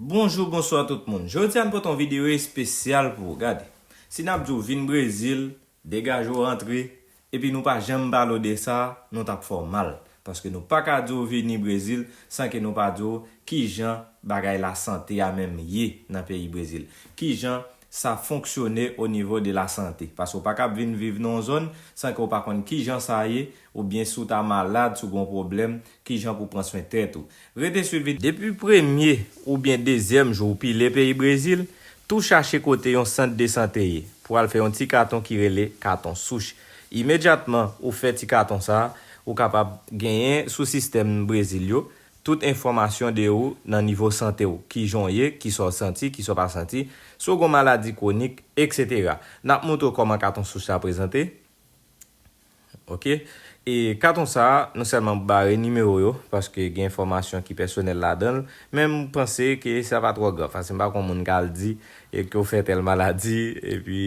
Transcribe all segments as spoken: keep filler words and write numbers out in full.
Bonjou, bonswa tout moun. Jodi a n pote yon videyo espesyal pou ou. Gade, si n ap di w vin Brezil, degaje w rantre, epi nou pa janm pale w de sa, nou t ap fè w mal. Paske nou pa ka di w vini Brezil san ke nou pa di w kijan bagay lasante a menm ye nan peyi Brezil. Kijan sa fonksyone o nivo de lasante. Paske w pa ka vin viv nan yon zòn san ke w pa konn kijan sa ye, oubyen si w ta malad, si w gen yon pwoblèm, kijan pou w pran swen tèt ou. Rete swiv videyo. Depi premye oubyen dezyèm jou w pile peyi Brezil, tou chache kote yon sant de sante ye pou w al fè yon ti katon ki rele katon souch. Imedyatman ou fè ti katon sa a, ou kapab genyen sou sistèm Brezil yo tout enfòmasyon de ou nan nivo sante w, kijan w ye, kisa w santi, kisa w pa santi, si w gen maladi kwonik, etsetera. N ap montre w kòman katon souch la prezante. Ok. E katon sa a, nou sèlman bare nimewo yo, paske gen enfòmasyon ki pèsonèl ladan l, men m panse ke sa pa twò grav, paske m pa konn moun k al di e ke w fè tèl maladi, epi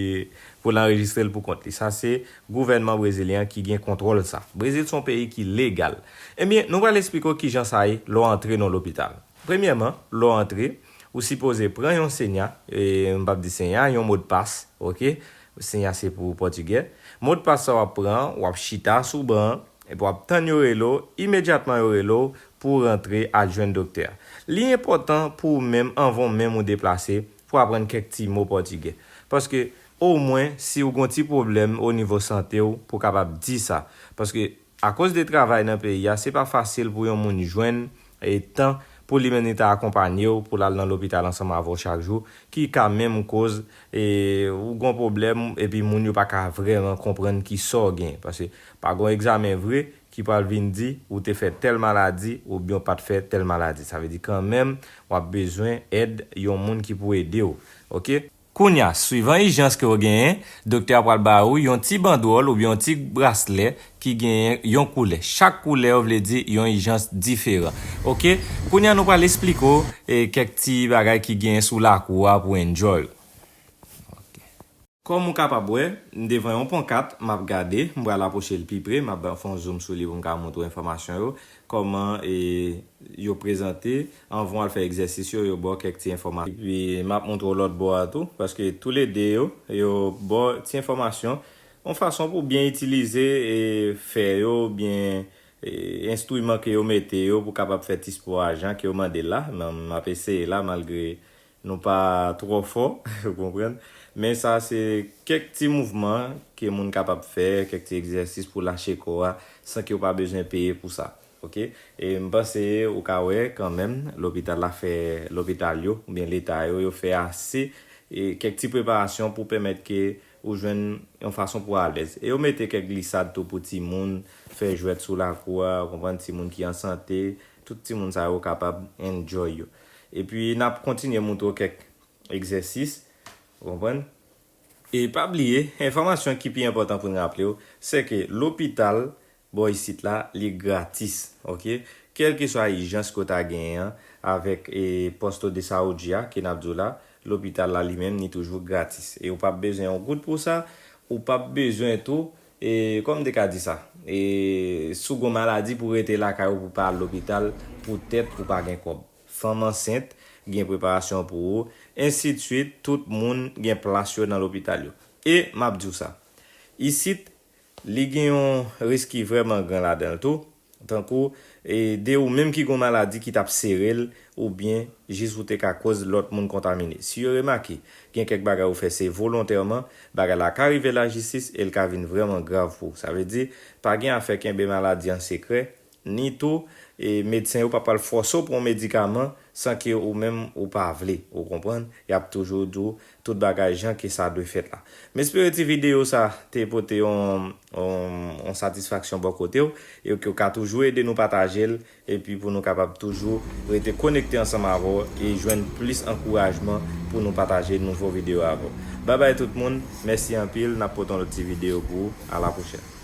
pou l anrejistre l pou kont li. Sa se gouvènman brezilyen an ki gen kontwòl sa. Brezil se yon peyi ki legal. Ebyen, nou pral eksplike w kijan sa ye lè w antre nan lopital. Premyèman, lè w antre, ou sipoze pran yon senya, e, m p ap di senya, yon modpas, ok? Senya se pou pòtigè. Modpas sa w ap pran, w ap chita sou ban an, epi w ap tann yo rele w, imedyatman yo rele w pou w rantre al jwenn doktè a. Li enpòtan pou w menm, anvan w menm ou deplase, pou w aprann kèk ti mo pòtigè. Paske, omwen, si w gen yon ti pwoblèm o nivo sante w, pou w kapab di sa. Paske, akoz de travay nan peyi a, se pa fasil pou yon moun jwenn, e, tan pou li menm li ta akonpanye w, pou l al nan lopital ansanm avè w chak jou, ki ka menm koz, e, ou gen yon pwoblèm, epi moun yo pa ka vrèman konprann kisa w gen. Paske pa gen yon egzamen vre ki pral vin di ou te fè tèl maladi oubyen w pa t fè tèl maladi. Sa vle di kanmenm, w ap bezwen èd yon moun ki pou ede w. Ok? Kounye a, swivan ijans ke w genyen, doktè a pral ba ou yon ti bandwòl oubyen yon ti braslè ki genyen yon koulè. Chak koulè yo vle di yon ijans diferan. Ok? Kounye a, nou pral eksplike w, e, kèk ti bagay ki genyen sou lakou a pou enjoy. Ok. Kòm ou kapab wè, m devan yon pankat, m ap gade, m pral apwoche l pi pre, m ap fè yon zoom sou li pou m ka montre w enfòmasyon yo, kòman, e, yo prezante, anvan w al fè egzèsis yo, yo ba w kèk ti enfòmasyon. Epi, m ap montre w lòt bò a tou, paske toulede yo, yo ba w ti enfòmasyon, yon fason pou w byen itilize, e, fè yo, byen, e, enstriman ke yo mete yo pou kapab fè ti spò a jan ke yo mande l la. Men m ap eseye la, malgre nou pa twò fò, ou konprann? Men sa se kèk ti mouvman ke moun kapab fè, kèk ti egzèsis pou lache kò a, san ke w pa bezwen peye pou sa. Ok? E m panse ou ka wè kanmenm, lopital la fè lopital yo, oubyen leta yo, yo fè ase, e kèk ti preparasyon pou pèmèt ke ou jwenn yon fason pou w alèz. E yo mete kèk glisad tou pou timoun, fè jwèt sou lakou a, ou konprann, timoun ki an sante, tout timoun sa yo kapab enjoy yo. Epi n ap kontinye montre w kèk egzèsis, ou konprann? E pa bliye, enfòmasyon ki pi enpòtan pou n raple w, se ke lopital bò isit la, li gratis, ok? Kèlkeswa ijans ke w ta genyen an, avèk, e, Posto de Saúde a, ke n ap di w la, lopital la li menm, li toujou gratis. E ou p ap bezwen yon goud pou sa, ou p ap bezwen tou, e, kòman m te ka di sa? E, si w gen yon maladi pou w rete lakay ou, pou w pa al lopital, poutèt ou pa gen kòb. Fanm ansent gen preparasyon pou ou, ensidswit, tout moun gen plas yo nan lopital yo. E m ap di w sa, isit, li gen yon risk ki vrèman gran ladan l tou, tankou, e, de ou menm ki gen yon maladi ki t ap sere l, oubyen jis ou te ka koz lòt moun kontamine. Si yo remake gen kèk bagay ou fè se volontèman, bagay la ka rive lajistis e l ka vin vrèman grav pou ou. Sa vle di, pa gen afè kenbe maladi an sekrè, ni tou, e, medsen yo pa pral fòse w pran yon medikaman san ke ou menm ou pa vle, ou konprann? Y ap toujou di w tout bagay jan ke sa dwe fèt la. M espere ti videyo sa te pote yon, yon, yon satisfaksyon bò kote w, e ke w ka toujou ede nou pataje l, epi pou nou kapab toujou rete konekte ansanm avè w e jwenn plis ankourajman pou nou pataje nouvo videyo avè w. Babay tout moun, mèsi anpil, n ap pote yon lòt ti videyo pou ou, a la pwochèn.